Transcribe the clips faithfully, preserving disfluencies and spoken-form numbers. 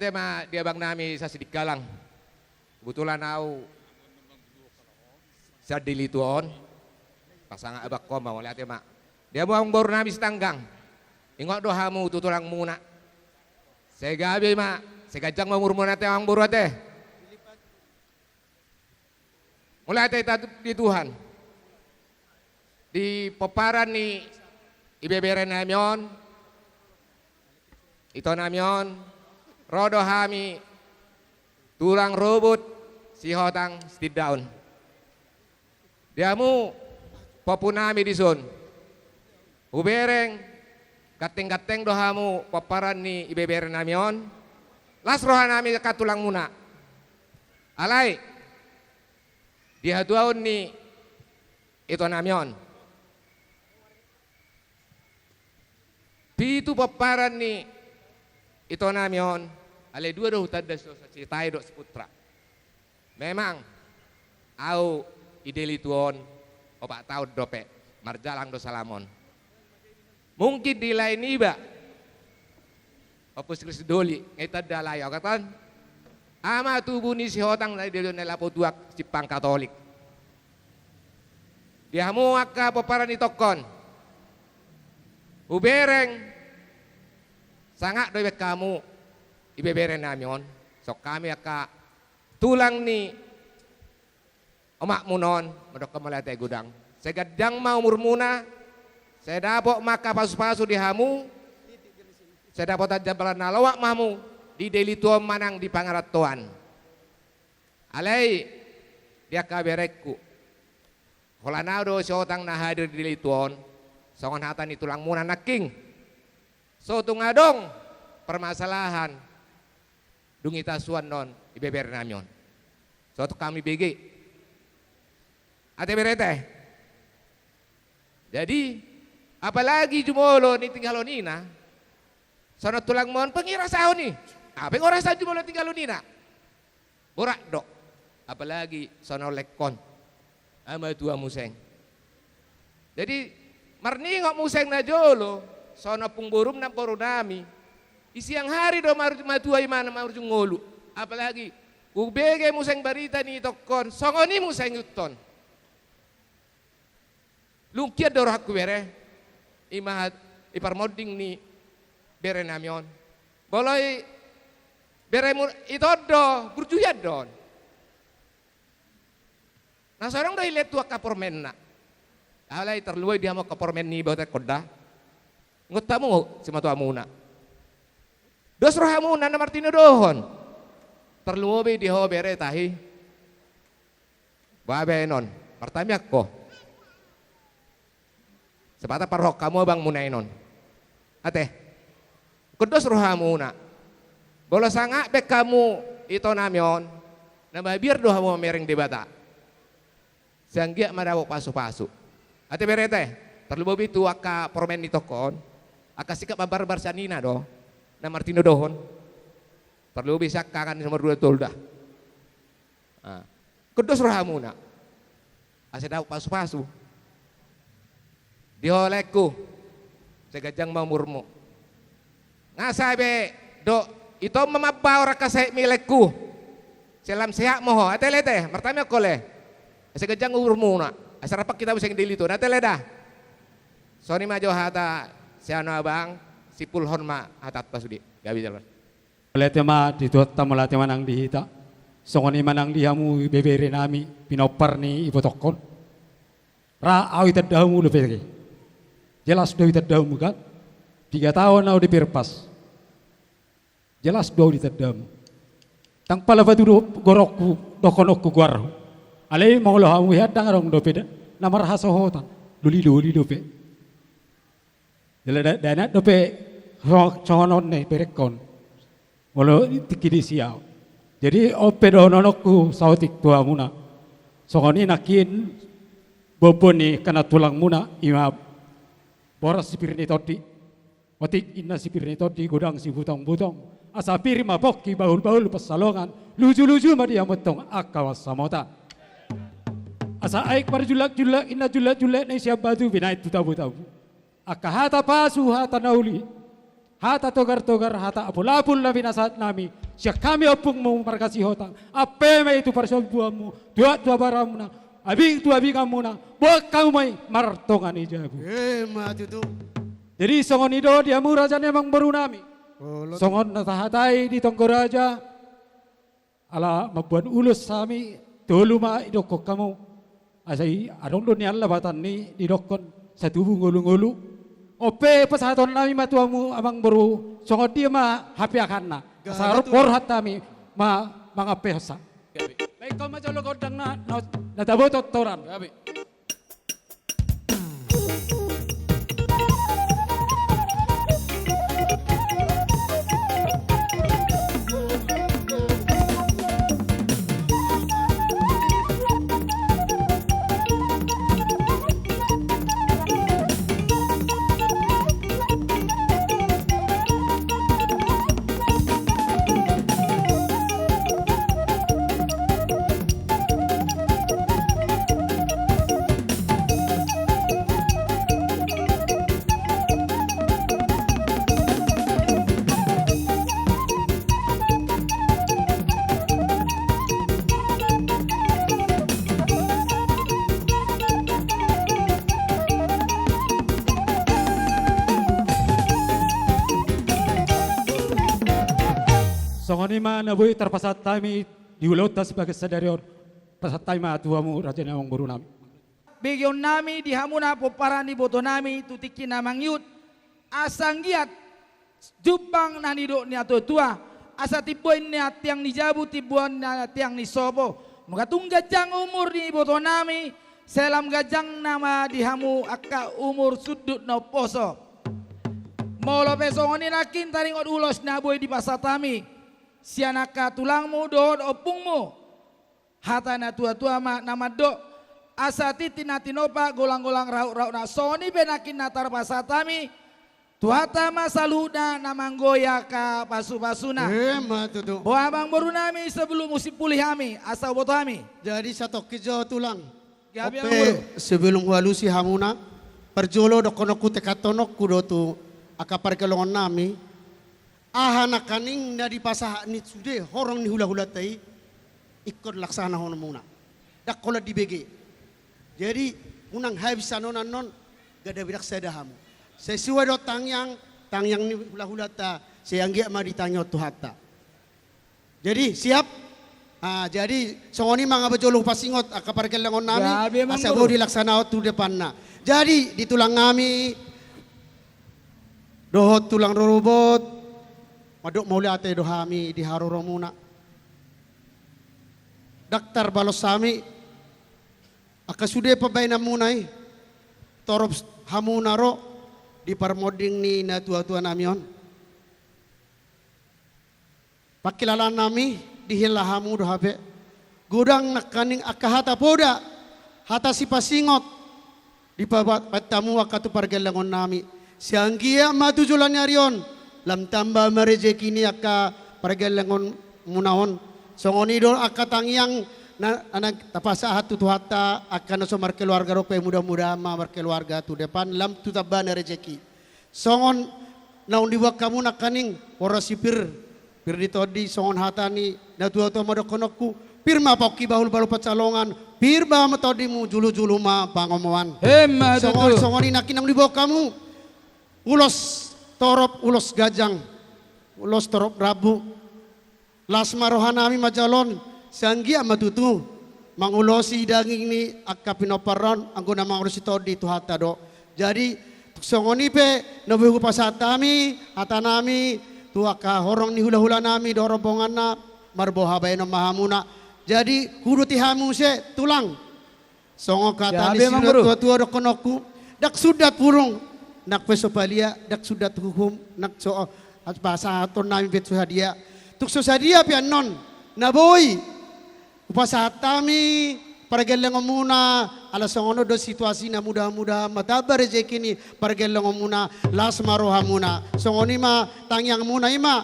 Ate ma di abang nami Sasidikalang. Kebetulan au sian Deli Tua on. Pasangan abang koma, mauliate ma. Di hamu amangboru nami Sitanggang. Ingot do hamu tu tulangmuna. Sai gabe ma, sai ganjang ma umurmuna ate amangboru ate. Mauliate hita di Tuhan. Di pomparan ni ibebere nami on, ito nami on, ro do hami tulang rorobot Sihotang Sitindaon. Di hamu pahompu nami dison. Hubereng, ganteng-ganteng do hamu pomparan ni ibebere nami on. Las roha nami angka tulangmuna. Alai di hatuaon ni ito nami on. Pitu pomparan ni ito nami on, alai dua do hutanda, Sitai dohot Siputra. Memang au di Deli Tua on opat taon dope marjalang do salamon. Mungkin di lae niba, Ompu Krisdoli, nga itanda alai au kan. Ama tubu ni Sihotang na di Deli on, na lapo tuak simpang Katolik. Di hamu angka pomparan ni tongkon. Hubereng, sangap do ibaen hamu ibebere nami on. Songon hami angka tulang ni omakmuna on, mandok hamu mauliate godang. Sai ganjang ma umurmuna, sai dapot ma angka pasu-pasu di hamu, sai dapotan jambalan na loak ma hamu di Deli Tua on manang di pangarantoan. Alai di angka berengku, holan au do Sihotang na hadir di Deli Tua on, songon hata ni tulangmuna nangkin. So tung adong permasalahan, dung hita suan on ibebere nami on. So tung hami bege. Ate bere ate. Jadi, apalagi jumolo ni tinggalon ina, songon tulangmuna on pe nga irasahon i. Aha pe nga urasa jumolo tinggalon ina. Borat do. Apalagi songon lelengkon. Ama tua muse. Jadi, marningot muse na jolo, songon ompung borum nang boru nami. Di siang hari do mar-, matua imana marujung ngolu. Apalagi, hubege muse barita ni tongkon, songon i muse ihuthon. Lungkian do rohangku bere, i ma hat-, i parmonding ni bere nami on. Molo i beremu ito on do, burju hian do on. Na so adong do ilean tu angka pormenna. Alai tarlumobi di hamu angka pormen ni ibotohon da. Ingot hamu simatuamuna. Dos rohamuna na martinodohon. Tarlumobi di ho bere tahi. Boha baenon, martamiang ho. Sapata parrohahon hamu abangmuna i non. Ate. Ingkon dos rohamuna. Molo sangap baen hamu ito nami on, na mabiar do hamu mamereng Debata. Sai anggiat ma dapot pasu-pasu. Ate bere ate, tarlumobi tu angka pormen ni tongkon. Angka singkat mambarbar sian ina do, na martinodohon. Tarlumobi sian angka na nomor dua tolu da. Ah. Ingkon dos rohamuna. Asa dapot pasu-pasu. Di ho laengku. Sai ganjang ma umurmu. Nga sae be do, ito ma mambahen angka saetmi laengku. Sai lam sehat ma ho. Ate lae ate, martamiang ho lae. Sai ganjang umurmuna. Asa rap hita muse di Deli Tua on. Ate lae da. Songon i ma jo hata sian abang, simpulhon ma hatanta sude. Gabe jala. Mauliate ma di Tuhanta, mauliate ma nang di hita. Songon i ma nang di hamu ibebere nami, pinompar ni ibotongkon. Ra au ditanda hamu dope. Jelas do au ditanda hamu kan? Piga taon au di Perpas. Jelas do au ditanda hamu. Ndang pala batu do gorongku, dohononku goarhu. Alai molo hamu hian ndang adong dope da, na marhasohotan. Doli-doli dope. Jala da-, danak dope so-, songon on ni berengkon. Molo tingki disi au. Jadi on pe dohononku saotik tu hamuna. Songon i nangkin bobo ni angka na tulangmuna, i ma boras sipir ni tondi. Otik inna sipir ni tondi, godang sibutong-butong. Asa pir ma pongki, bahul-bahul pansalongan. Luju-luju ma di hamu antong angka pansamotan. Asa aek marjullak-jullak, inna jullak-jullak na i sian batu binahen tu tabu-tabu. Angka hata pasu, hata na uli, hata togar-togar, hata apul-apul na pinasahat nami, Sian hami ompungmu marga Sihotang, ampe ma i tu parsombuanmu, tu anak tu amangborumu, abing tu abinganmuna, boan hamu ma i martonga ni jabu. Emma tutu. Jadi songon i do di hamu raja ni amangborunami. Olo. Songon na tahatai di tonggo raja, ala mamboan ulos hami, tolu ma idokkon hamu. Asa i adong do nian lapatan ni didokkon satubu ngolu-ngolu. On pe pasahatonnami ma tu hamu amangboru, songon dia ma hapeahanna. Asa gabe tu. Borhat hami ma mangampehonsa. Gabe. Baen hamu ma jolo gondang na, na, na tabo tortoran. Gabe. Songon i ma na boi tarpasahat hami di ulaonta sibagas sadari on. Pasahat hami ma tu hamu raja ni amangborunami. Begeonnami di hamuna pomparan ni ibotonami tu tingki na mangihut, asa anggiat jumpang na nidok ni natuatua, asa timbo i na tiang ni jabu, timbo i na tiang ni sopo. Nunga tung ganjang umur ni ibotonami, sai lam ganjang nama di hamu angka umur sundut na umposo. Molo pe songon i nangkin taringot ulos na boi dipasahat hami sian angka tulangmu dohot ompungmu. Hata ni natuatua ma na mandok, asa tintin na tinompa, golanggolang rahut-rahutna. Songon i pe nangkin na tarpasahat hami, Tuhanta ma saluhutna na manggohi angka pasupasuna. Emma tutu. Boha amangborunami sebelum husimpuli hami, asa huboto hami. Jadi satongkin jo tulang. Gabe amangboru. Ope, sebelum hualusi hamuna, parjolo dohononku, tekanhononku do tu angka pargellenggonnami. Aha nangkaning na dipasahat ni sude horong ni hulahulanta i, ingkon laksanahononmuna. Ndang holan dibege. Jadi, unang habis annon-annon, gabe ndang sada hamu. Sesuai dohot tangiang, tangiang ni hulahulanta, sai anggiat ma ditangihon Tuhanta. Jadi, siap? Ah, jadi, songon i ma nga parjolo hupasingot angka pargellenggonnami, gabe amangboru, asa boi dilaksanahon tu depanna. Jadi, di tulangnami, dohot tulang rorobot, mandok mauliate do hami di haroromuna. Ndang tarbalos hami angka sude pambahenanmuna i, torop hamuna ro di parmonding ni natuatuanami on. Pangkilalaannami dihela hamu do hape. Godang nangkaning angka hata poda, hata sipasingot, dipabaen hamu angka tu pargellenggonnami. Sai anggiat ma tu joloan ni ari on, lam tamba ma rejeki ni angka pargellenggonmuna on. Songon i do angka tangiang na, na tapasahat tu Tuhanta, angka na so markeluarga dope, mudah-mudahan ma markeluarga tu depan, lam tu tambana rejeki. Songon naung diboan hamu nangkaning, horas ni pir, pir ni tondi, songon hata ni natuatua ma dohononku, pir ma pongki bahulbahul pansalongan, pir ma tondimu, julujulu ma pangomoan. Emma tutu. Songon, songon i nangkin naung diboan hamu, ulos torop, ulos ganjang, ulos torop rambu. Las ma rohanami manjalo on, sai anggiat ma tutu mangulosi daging ni angka pinompar on, anggo na mangulosi tondi Tuhanta do. Jadi, tung songon i pe, na boi hupasahat hami hatanami tu angka horong ni hulahulanami dohot rombonganna, marboha baenon ma hamuna. Jadi, huuduti hamu muse, tulang. Songon hata ni natuatua dohononku, ndang sundat burung nang pe so palia, ndang sundat uhum nang so, pasahatonnami pe so sadia. Tung so sadia pe annon, na boi hupasahat hami pargellengonmuna, ala songon on do situasina, mudah-mudahan ma tamba rejeki ni pargellengonmuna, las ma rohamuna. Songon i ma tangiangmuna i ma,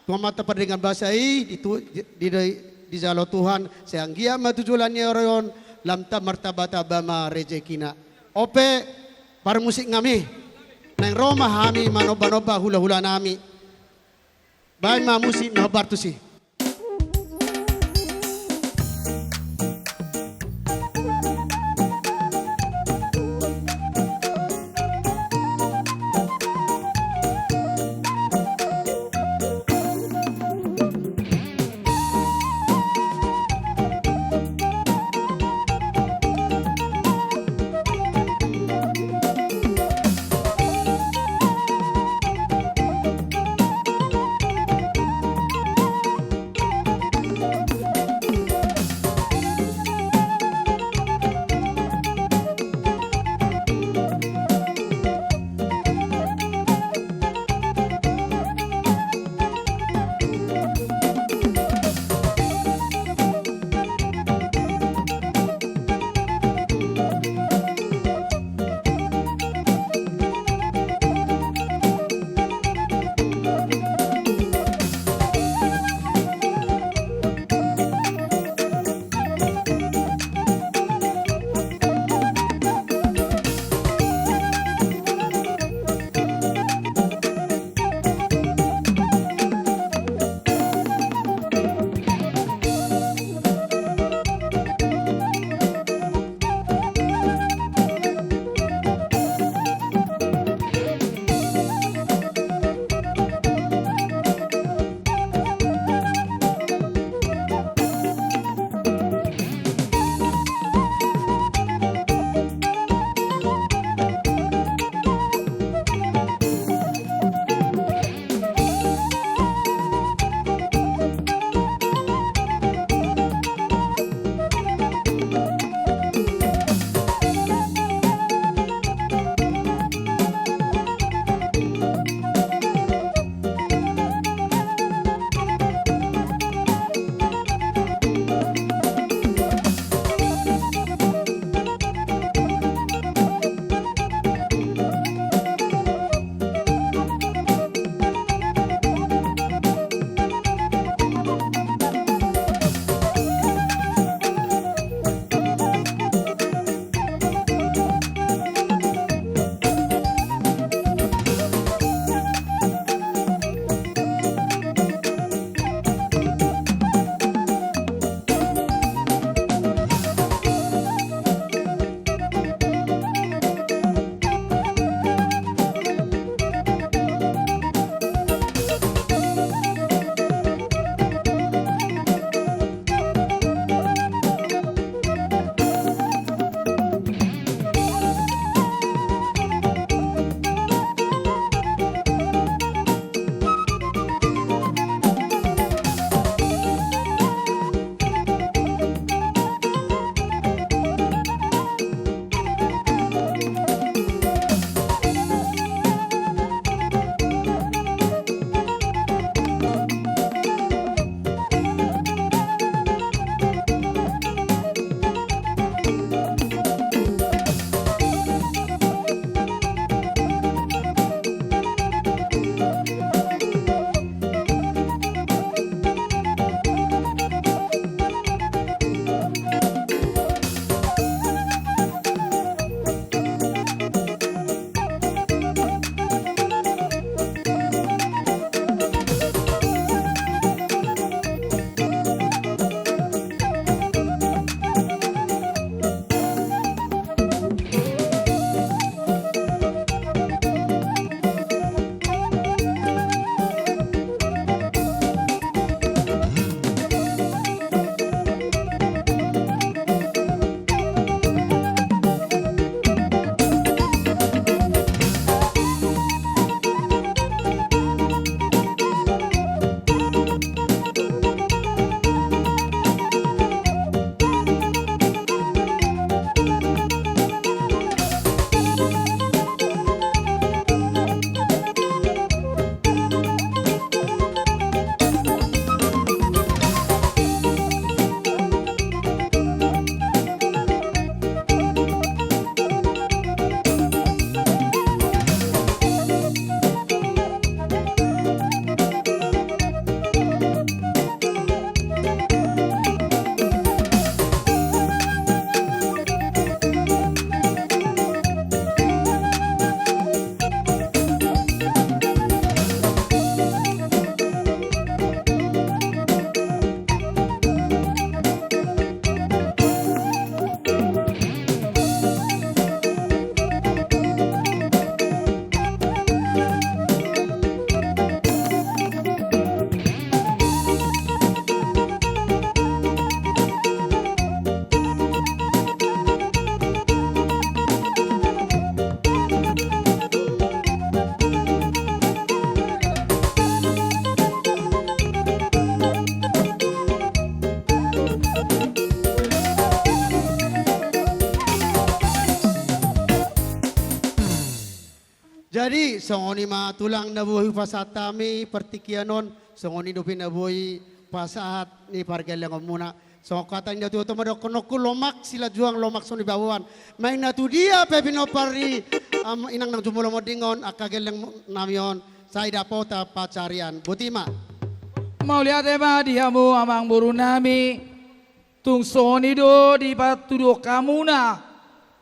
tu Amanta Pardenggan Basa i, di tu-, di, di, dijalo Tuhan, sai anggiat ma tu joloan ni ari on, lam ta-, martambatamba ma rejekina. Ope, parmusik nami, naeng ro ma hami manombanomba hulahulanami. Baen ma musik na hombar tusi. Jadi songon i ma tulang na boi hupasahat hami partingkian on, songon i dope na boi pasahat ni pargellengonmuna. Songon hata ni natuatua ma dohononku, lomak silanjuang, lomak so nibaboan. Main na tu dia pe pinompar ni, am, inang nang jumolo monding on, angka gelleng nami on, sai dapotan pansarian. Boti ma. Mauliate ma di hamu amangboru nami. Tung songon i do dipatuduhon hamuna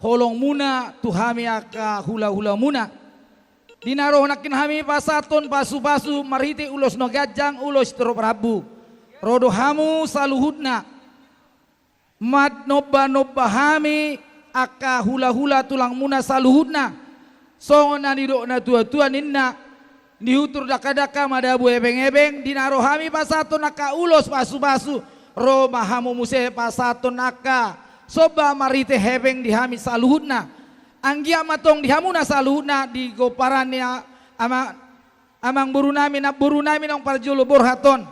holongmuna tu hami angka hulahulamuna. Di na ro nangkin hami pasahathon pasupasu marhite ulos na ganjang, ulos torop rambu. Ro do hamu saluhutna mannombanomba hami angka hulahula tulangmuna saluhutna. Songon na nidok natuatua ninna, nihutur dakadaka madabu hepengepeng, di na ro hami pasahathon angka ulos pasupasu, ro ma hamu muse pasahathon angka somba marhite hepeng di hami saluhutna. Anggiat ma tong di hamuna saluhutna di gomparan ni a-, ama-, amangboru nami, namboru nami naung parjolo borhat on.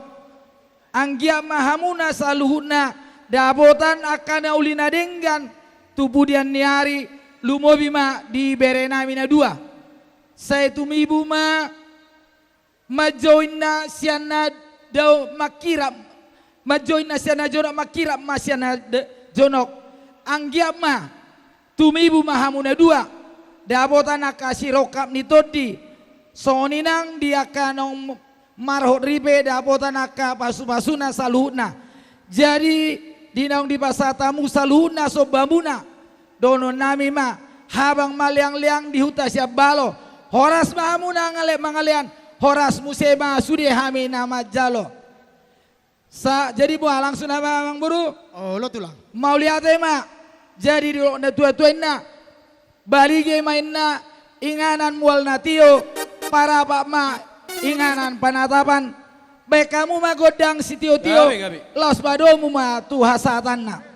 Anggiat ma hamuna saluhutna dapotan angka na uli na denggan tu pudian ni ari, lumobi ma di bere nami na dua. Sai tumibu ma manjou inna sian na dao mangkirap, manjou inna sian na jonok, mangkirap ma sian na da-, jonok. Anggiat ma tumibu ma hamu na dua dapotan angka sirongkap ni tondi. Songon i nang di angka naung marhot ripe dapotan angka pasupasuna saluhutna. Jadi di naung dipasahat hamu saluhutna sombamuna, dohonon nami ma: Habang maleangleang di huta sian balo, horas ma hamu na mangale-, mangalean, horas muse ma sude hami na manjalo. Sa, jadi boha, langsung nama, amangboru? Olo, tulang. Mauliate ma. Jadi didok natuatua inna, balige ma inna inganan mual na tio, parapat ma inganan panatapan. Baen hamu ma gondang sitiotio, gabe, gabe, laos padomu ma tu hasahatanna.